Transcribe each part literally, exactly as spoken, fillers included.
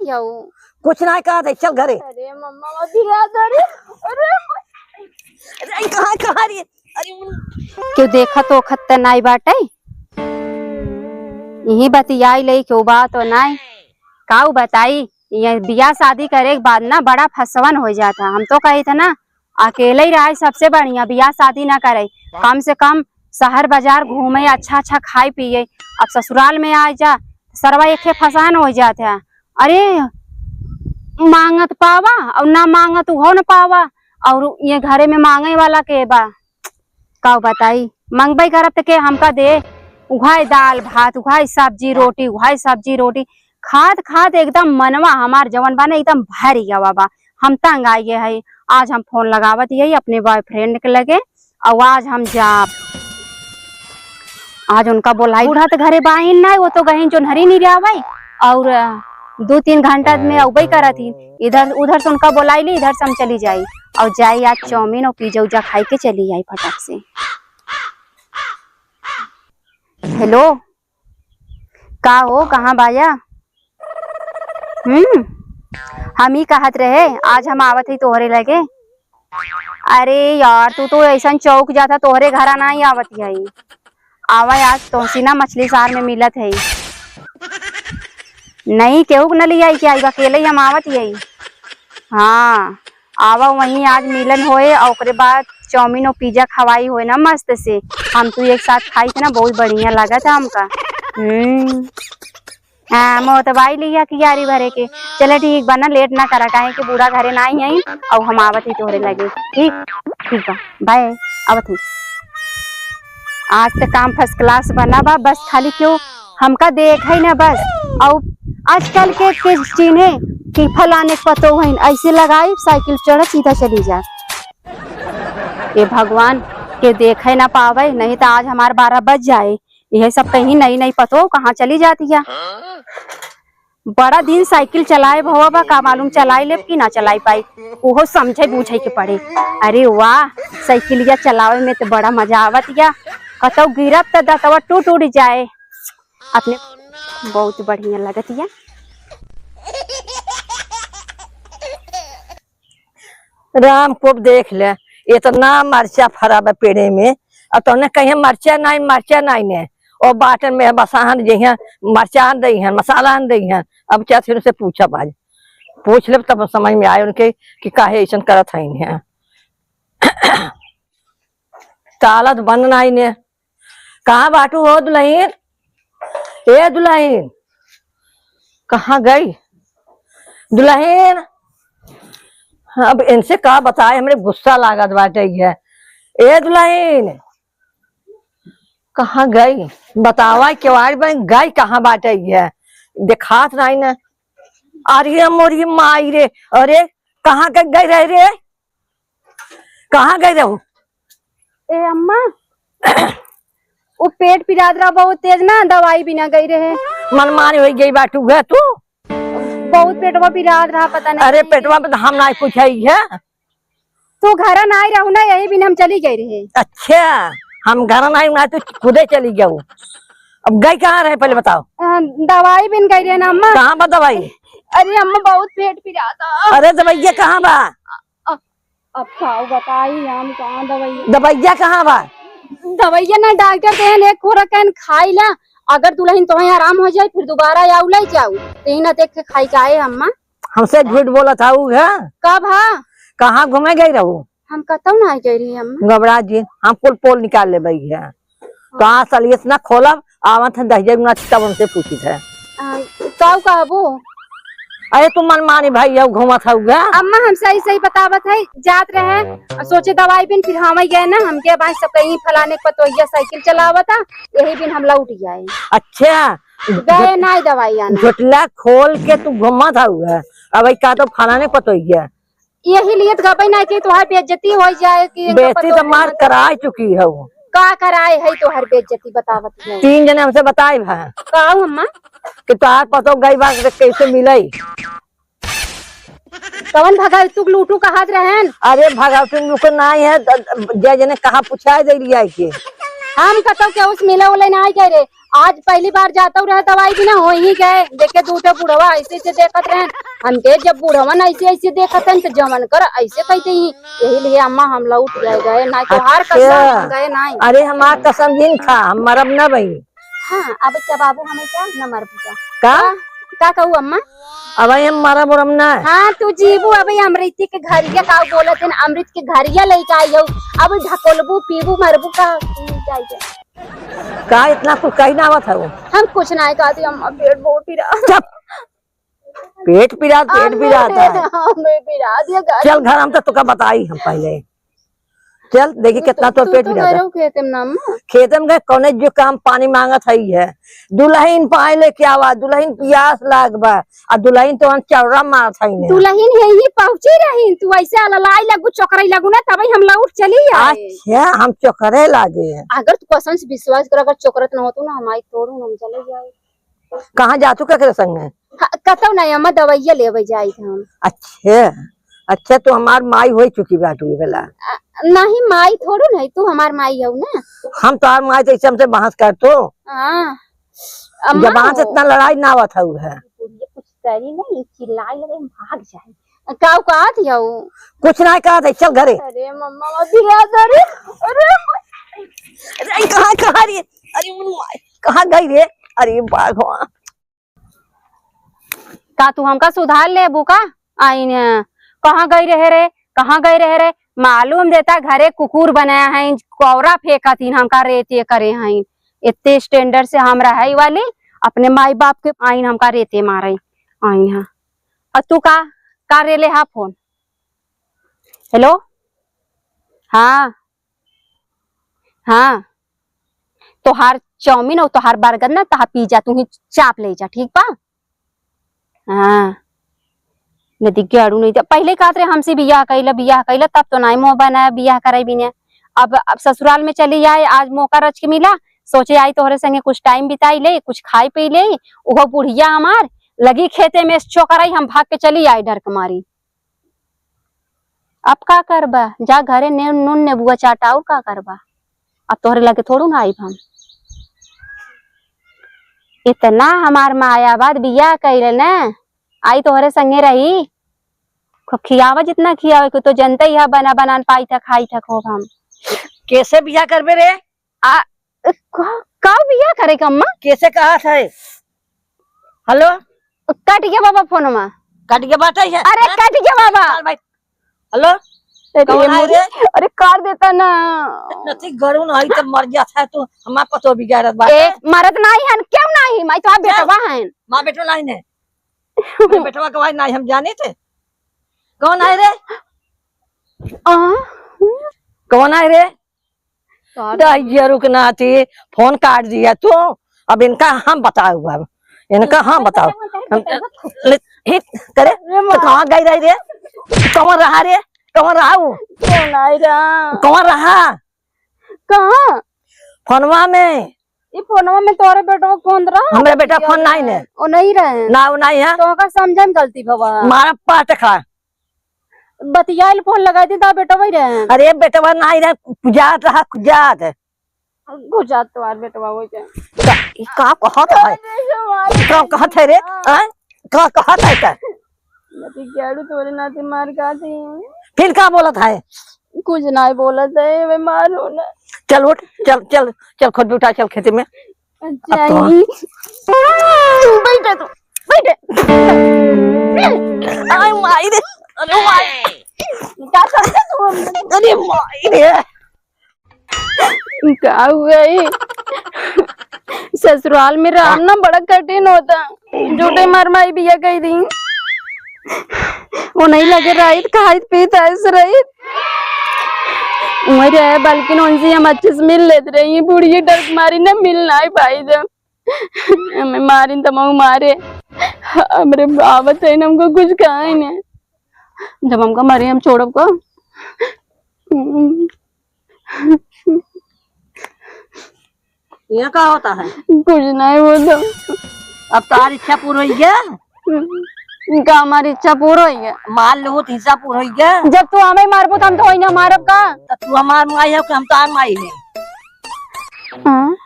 क्या हो? कुछ ना कहा थे, चल घरे। अरे मम्मा, वो बिरादर। अरे, अरे, कहाँ, कहाँ रे? अरे, केहू देखत ओखत त नाई बाटे? यही बतियाई ले, केहू बा तो नाई। काऊ बताई, ये बियाह शादी करे के बाद ना बड़ा फसवन हो जाता। हम तो कही थे ना, अकेले ही रहे सबसे बढ़िया, बियाह शादी ना करे, कम से कम शहर बाजार घूमे, अच्छा अच्छा खाए पिए। अब ससुराल में आ जा, सरवा एके फसान हो जात है। अरे, मांगत पावा और ना मांगत उहो न पावा, और ये घरे में मांगे वाला के बा? का बताई, मंगबई करब त के हमका दे? उघाई दाल भात, उघाई सब्जी रोटी, उघाई सब्जी रोटी, खात खात एकदम मनवा हमार जवन बा ना, एकदम भर गवा बा। हम तंग आइए है। आज हम फोन लगावत यही अपने बॉयफ्रेंड के लगे, और आज हम जाब, आज उनका बोलाई। बूढ़ा तो घरे बाइन ना, वो तो गहिन जोन्हरी नहीं आवे, और दो तीन घंटा में अउबे करत ही। इधर उधर से उनका बोलाई ली, इधर से हम चली जाई, और जाई आज चाउमीन और पिज्जा उज्जा खाई के चली आई फटाक से। हेलो, का हो, कहाँ बाया? हम्म, हम ही कहत रहे, आज हम आवत ही तोहरे लगे। अरे यार, तू तो ऐसन चौक जाता, तोहरे घरा ना ही आवत ही। आवा, आज तोहसी ना मछली सार में मिलत है। नहीं, केहू के न लियाई के आई, अकेले ही हम आवत ही। हाँ, आवा, वहीं आज मिलन होए और ओकरे बाद चाउमीन और पिज्जा खवाई होए ना मस्त से। हम तू एक साथ खाई थे ना, बहुत बढ़िया लगा था हमका। हम्म। हाँ, मोतबाई लिया कियारी भरे के। चले ठीक बा ना, लेट ना करा, काहे कि बूढ़ा घरे ना ही आई, और हम आवत ही तोहरे लगे। ठीक, ठीक बा, बाय, आवत ही। आज तो काम फर्स्ट क्लास बना बा, बस खाली केहू हमका देखे ना बस। और आजकल के, के चीन्हे कि फलाने पतो हइन, ऐसे लगाई, साइकिल चढ़ सीधा चली जा। ए भगवान, के देखे ना पावे, नहीं तो आज हमार बारह बज जाए। यह सब कहीं नई नई पतो कहाँ चली जाती है। बड़ा दिन साइकिल चलाए भवा बा, का मालूम चलाई लेब कि ना चलाई पाई, उहो समझे बूझे के पड़े। अरे वाह, साइकिलिया चलावे में तो बड़ा मजा आवत या, कतौ गिरब त दतवा टूट उड़ जाए। अपने बहुत बढ़िया लगत या। राम को देख ले, इतना मरचा फरा बा पेड़े में, और तोने कहे मरचा नाई, मरचा नाई ने, और बाटन में बसाहन जइहन, मरचा आन दइहन, मसाला आन दइहन। अब क्या फिर से पूछब आज, पूछ लेब तब समझ में आए उनके कि काहे ऐसन करत हइन है। ताला तो बंद नाई ने, कहाँ बाटू हो दुलहिन? ए दुलहिन, कहाँ गई दुलहिन? अब इनसे का बताए, हमरे गुस्सा लागत बाटे है। ए दुलहिन, कहाँ गई? बतावा, केवाड़ी बन गई, कहाँ बाटे है? देखात नाई ना। अरे मोरी माई रे, अरे कहाँ के गई रहे रे? कहाँ गई रहू? ए अम्मा, वो पेट पिरात रहा बहुत तेज ना, दवाई बिना गई रहे। मनमानी होइ गई बाटू है तू। बहुत पेटवा पिरात रहा, पता नहीं अरे कहीं पेटवा पे तो हम ना कुछ है, है। तू घर ना आई रहू ना, यही बिन हम चली गई रहे। अच्छा, हम घर ना आई ना, तू खुदे चली गऊ। अब गई कहाँ रहे पहले बताओ। अ, दवाई बिन गई रहे ना अम्मा। कहाँ बा दवाई? अरे अम्मा, बहुत पेट पिरात। अरे दवाइया कहाँ बा? अ-, अब का बताई हम, कहाँ दवाई? दवाइया कहाँ बा? दवाइया ना डॉक्टर देहन, एक खोरा कहन खाई ला, अगर दुलहिन तोहे आराम हो जाए फिर दोबारा आऊ ले जाऊ, तेही ना देख के खाई जाए अम्मा। हमसे झूठ बोलत हऊ है? कब हा? कहाँ घूमे गई रहू? हम कतौ ना गई रही अम्मा। घबरा जी, हम कुल पोल निकाल लेबई है। तो आज साली इतना खोलब, आवत है दहिजर गुना तब उनसे पूछित है। आ, काऊ कहबो? अरे तू मनमानी भाई हऊ, घूमत हऊ गा। अम्मा हम सही सही बतावत है, जात रहे और सोचे दवाई बिन, फिर हम ही गए ना, हमके बाई सब कहीं फलाने के पतोहिया साइकिल चलावता, यही बिन हम लौट गए। अच्छा। गए ना दवाई आने। झोटला खोल के तू घूमत हऊ गा। अब ई का तो फलाने पतोहिया। यही लिए तो गबई ना कि तोहार बेइज्जती हो जाए कि इनका बेइज्जती पतोह तो मार नहीं कराए चुकी है वो। का कराए है तोहार बेइज्जती बतावत है? तीन जने हमसे बताए भा। काऊ अम्मा? कि तोहार पतोह गई बा, कैसे मिलई? कवन भगवतुक लूटू कहत रहन? अरे भगवतुक लूटू नाई है, द-, द-, जय जने कहाँ पुछाए दे लिया के। हम कतौ के उस मिले उले नाई गए रे। आज पहली बार जातउ रहे दवाई बिना, होइ ही गए। देखे दू ठे बुढ़वा ऐसे ऐसे देखत रहे। हमके जब बुढ़वन ऐसे ऐसे देखत हैं तो जवन कर ऐसे कहते ही। यही लिए अम्मा हम लौट गए, गए नाहीं, तोहार अच्छा। कसम हम गए नाहीं। अरे हमार कसम जिन खा, हम मरब ना बहिन। हाँ, अब क्या बाबू हमें क्या न मरबू का? का? का, का कहू अम्मा? अब हम मरब उरब ना। हाँ, तू जीबू अब अमृति के घरिया का बोलत हैं, अमृत के घरिया लइके आई हो। अब ढकोलबू, पीबू, मरबू का? जाई, जाई। का इतना कुछ कही ना आवत है वो? हम कुछ ना कहती अम्मा, पेट बहुत पिरा। चुप। पेट पिरात, पेट हमें पिरात है। हमें पिरा दिया गाड़ी। चल घर, हम तो तुका बताई हम पहले। चल देखी तू, कितना तू, तोर तू पेट तो पिरात है। मेरे खेते में ना अम्मा। खेते में गए, कौने जो काम पानी मांगत है, है। दुलहिन पाए लेके आवा, दुलहिन पियास लाग बा, आ दुलहिन तो हम चौरा मारत है ने। दुलहिन यही पहुंची रही, तू ऐसे अललाई लगू, चोकरई लगू ना, तबे हम लौट चली आए। अच्छा, हम चोकरे लागे हैं। अगर तू कसम से विश्वास कर, अगर चोकरत ना होतू ना, हम आई तोड़ू, हम चले जाए। कहाँ जातू, केकरे संगे? हाँ, कतौ नहीं अम्मा, दवाइया लेवे जाई थे हम। अच्छे, अच्छे, तो हमार माई होइ चुकी बाटू ये बेला। अ, नहीं, माई थोड़ू नहीं, तू हमार माई हऊ ना। हम तोहार माई तो ऐसे हमसे बहस करतो। हाँ। अम्मा जबान से हो। इतना लड़ाई ना आवत हऊ है। बुढ़िया कुछ करी नहीं, चिल्लाई लगे, भाग जाए। काऊ कहत हऊ? कुछ नहीं कहत है, चल घरे। अरे मम्मा, मम्मा, बिरादर, अरे, अरे, कहाँ, कहाँ रे? अरे, कहाँ गई रे? अरे, बाघवा। का तू हमका सुधार लेबू का? आइन है, कहाँ गई रहे रे, कहाँ गई रहे रे? मालूम देता घरे कुकुर बनाया है, कौरा फेंकत हिन, हमका रेते करे हैं। इतने standard से हम रहे वाली, अपने माई बाप के आइन हमका रेते मारे आइन है। और तू का, का रेले हा फोन? Hello, हाँ, हाँ, तोहार चाउमीन और तोहार बर्गर ना, तोहार पिज्जा तू ही चाप ले जा, ठीक बा? हाँ, नदी गेड़ू नहीं था। पहले कहत रहे हमसे बियाह कैला, बियाह कैला, तब तो नहीं मोह बनाया बियाह करे बिना। अब, अब ससुराल में चली आए, आज मौका रच के मिला, सोचे आई तोहरे संगे कुछ time बिताई ले, कुछ खाई पी ले। उहो बुढ़िया हमार लगी खेते में चोकराई, हम भाग के चली आए डर के मारी। अब का करबा, जा घरे ने-, नून नेबुआ चाटा, और का करबा? अब तोहरे लगे थोड़ू ना आइब हम। इतना हमार माया बाद बियाह कइले न, आई तोहरे संगे रही। खूब खियावा, जितना खियावे के, तो जनते ही है, बना बनान पाई था, खाई था खूब हम। कैसे बियाह करबे रे? आ, का, का बियाह करे के अम्मा? कैसे कहा था? Hello? कट गया बाबा फोनमा। कट गया बात है? अरे हाँ? कट गया बाबा। चल भाई। Hello? अरे कौन है मोरी? रे? अरे काट देता ना। नती गरुन है तो मर गया था तू, हमार पतो बिगाड़त बाटे। ए, मरत नाही हन, क्यों नाही? मैं तो आप चल। बेटवा हन। माँ बेटवा नाही ने। मैं बेटवा के भाई नाही हम जाने थे। कौन है रे? आ? कौन है रे? काट दहिया रुक नाती, फोन काट दिया तू। अब इनका हम बताऊ, अब इनका हम बताऊ। हम, ले, हित करे, अरे माँ। तो कहाँ गई रही रे? कौन रहा रे? कौन रहा वो? कौन आई रहा? कौन रहा? कहाँ? फोनवा में। ई फोनवा में तोरे बेटवा फोन रहा? हमरे बेटा फोन नहीं ने। ओ नहीं रहे। ना, वो नहीं है। तो ओकर समझे में गलती भवा। मारा पाट खा। बतियाइल फोन लगाई दी, ता बेटवा ही रहे। अरे बेटवा नाही रहे, कुजात रहा, कुजात। कुजात तोहार बेटवा हो जाए। का, ई का कहत है? अरे जवान का कहत है रे? हाँ। हैं? का कहत है का? नती गेड़ू तोरे नाती मार का दी। फिर का बोलत है? कुछ नाही बोलत है, मैं मारो ना। चल उठ, चल, चल, चल खुद उठा, चल खेते में। अच्छा, अब तो ही। बैठे तू, बैठे। अरे माई रे, अरे माई। का समझे तू हमने? अरे माई रे। का हुआ है? ससुराल में रहना बड़ा कठिन होता। झूठे मार माई बिया कही दी। वो नहीं लगे रहित, खाइत पीत ऐसे रहित। उमर है, बल्कि उनसे हम अच्छे से मिल लेते रही। बुढ़िया डर के मारी ना मिल नाही पाई जब। हमें मारिन त मऊ मारे। हमरे आवत है ना, हमको कुछ कहा ही नहीं। जब हमका मारे, हम छोड़ब का? यहाँ का होता है? कुछ नहीं होता। अब तार इच्छा पूरी होई गया? का हमारी इच्छा पूरी होई गया? मार लो तो हिस्सा पूरा होई गया। जब तू हमें मारबो तो हम तो वही ना मारब का? तो तू हमार माई है कि हम तार माई है? हाँ?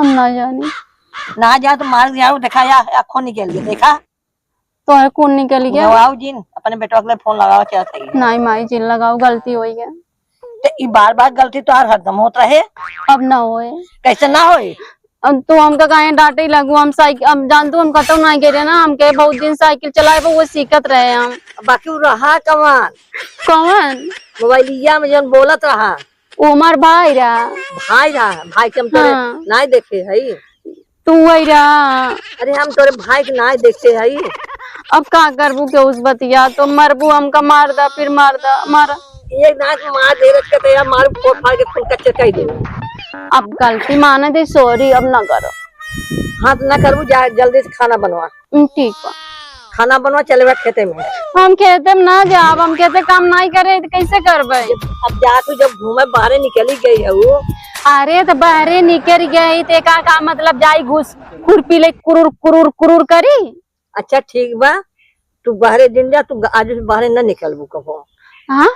हम ना जानी। ना जाओ तो मार जाओ, देखा या, या खून निकल गया, देखा? तोहरे खून निकल गया? गवाओ जिन, अपने बेटवा के लिए फोन लगाओ, क्या सही है? नहीं माई जिन लगाओ, गलती होई है। ते ई बार बार गलती तो हर हरदम होत रहे। अब ना होए। कैसे ना होए? अब तू हमका काहे डांटे लगू? हम साइकिल, अब जान तू हम कतौ ना गिरे ना, हमके बहुत दिन साइकिल चलाए पर वो सीखत रहे हम। बाकी उ रहा कवन? कवन? मोबाइलिया में जौन बोलत रहा। वो हमार भाई रहा। भाई रहा, भाई के हम तोरे हाँ। नाय देखे हई। तू वही रहा। अरे हम तोरे भाई के नाय देखे हई। अब का करबू के उस बतिया, तो मरबू हमका मार दा, फिर मार दा, मार। एक दांत मार दे रखे तो यार, मारू फोड़ फाड़ के खून कच्चे कर दे। अब गलती माने दे, सॉरी, अब ना करो। हाँ, तो ना करबू, जा जल्दी से खाना बनवा। हम्म, ठीक बा। खाना बनवा, चलबा खेते में। हम खेते में ना जाब, हम खेते काम नहीं करे तो कैसे करबे? अब जा तू, जब घूमे बाहरे निकली गई है वो। अरे तो बाहरे निकल गई तो का, का मतलब जाई घुस खुरपी ले कुरुर कुरुर कुरुर करी? अच्छा ठीक बा, तू बाहरे दिन जा, तू आज से बाहरे न निकलबू कबो। हाँ?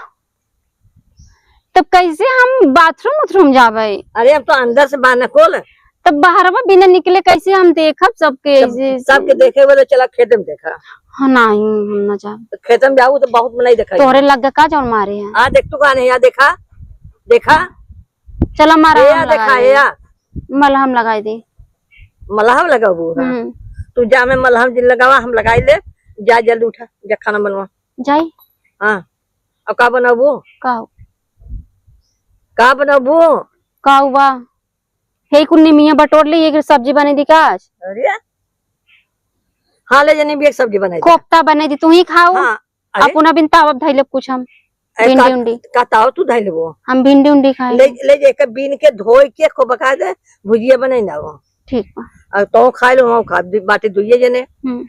तब कैसे हम बाथरूम उथरूम जाबे? अरे अब तो अंदर से बाहर निकल। तब बाहरवा बिना निकले कैसे हम देखब सबके? सब, ऐसे, ऐसे? सबके देखे बोले चला खेते में देखा। हाँ, नहीं, हम ना जाब। तो खेते में जाऊ तो बहुत मनई देखाई। तोहरे लग का जौन मारे हैं? हाँ, देख तू कहाँ नहीं, यहाँ देखा, देखा। चला मारा, हे हम या देखा, लगाई हे दे। या। मलहम लगाई दे। मलहम लगाबू? हाँ। हम्म। तू जा, मैं मलहम जिन लगावा, हम लगाई ले। जा जल्दी उठा, जा खाना बनवा। जाई? हाँ। अब का बनाबू? का हो? का बनाबू? का हुआ? हे कुल निमिया बटोर ली, एक सब्जी बने दी का आज? अरे। हाँ, ले जाने भी एक सब्जी बनाई दे। कोफ्ता बने दी, तू ही खाओ। हाँ, अरे। अपना बिन तावब धइले कुछ हम। ए, भिंडी का, उंडी। का ताव तू धइले वो? हम भिंडी उंडी खाए। ले, ले जे के बीन के धोई के खूब बका दे, भुजिया बनाई ना वो। ठीक बा। और तो खाए लो, हम खा, दि-, बाटे दुइये जने। हम्म।